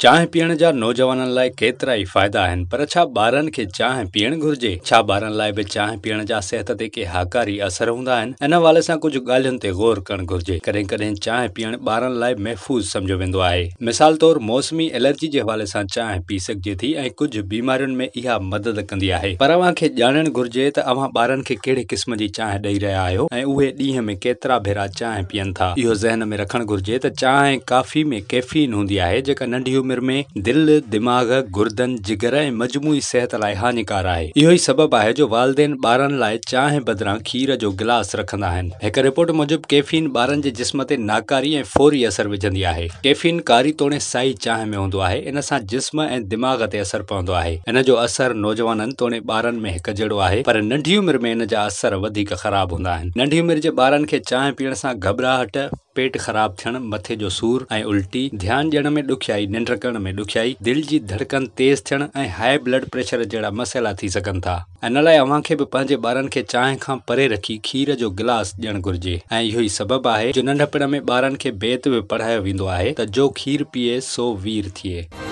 چانهه پيئڻ جا نوجوانن لاء ڪيترائي فائدا آهن پر ڇا ٻارن کي چانهه پيئڻ گهرجي؟ ڇا ٻارن لاء به چانهه پيئڻ جا صحت تي ڪي هاڪاري اثر هوندا آهن؟ ان حوالي سان ڪجهه ڳالهين تي غور ڪرڻ گهرجي. ڪڏهن ڪڏهن چانهه پيئڻ ٻارن لاء محفوظ سمجهيو ويندو آهي. مثال طور موسمي الرجي جي حوالي سان چانهه پي سگهجي ٿي ۽ ڪجهه بيمارين ۾ اها مدد ڪندي آهي. پر اوهان کي ڄاڻڻ گهرجي ته اوهان ٻارن کي ڪهڙي قسم جي چانهه ڏئي رهيا آهيو ۽ اهي ڏينهن ۾ ڪيترا ڀيرا چانهه پيئن ٿا. اهو ذهن ۾ رکڻ گهرجي ته چانهه ۽ ڪافي ۾ ڪيفين هوندي آهي جيڪا ننڍي عمر ۾ دل، دماغ، گردن، جگر ۽ مجموعي صحت لاء هاڃيڪار آهي. اهو ئي سبب آهي جو والدين ٻارن لاء چانهه بدران کير جو گلاس رکندا آهن. هڪ رپورٽ موجب ڪيفين ٻارن جي جسم تي ناڪاري ۽ فوري اثر وجهندي آهي. ڪيفين ڪاري توڻي سائي چانهه ۾ هوندو آهي، ان سان جسم ۽ دماغ تي اثر پوندو آهي. ان جو اثر نوجوانن توڻي ٻارن ۾ هڪ جهڙو آهي پر ننڍي عمر ۾ ان جا اثر وڌيڪ خراب هوندا آهن. ننڍي عمر جي ٻارن کي چانهه پيئڻ سان گهٻراهٽ، پيٽ خراب ٿيڻ، مٿي جو سور ۽ الٽي، ڌيان ڏيڻ ۾ ڏکيائي، ننڊ ڪرڻ ۾ ڏکيائي، دل جي ڌڙڪن تيز ٿيڻ ۽ هاء بلڊ پريشر جهڙا مسئلا ٿي سگهن ٿا. ان لاء اوهان کي به پنهنجي ٻارن کي چانهه کان پري رکي کير جو گلاس ڏيڻ گهرجي ۽ اهو ئي سبب آهي جو ننڍپڻ ۾ ٻارن کي بيت به پڙهايو ويندو آهي ته جو کير پيئي سو وير ٿئي.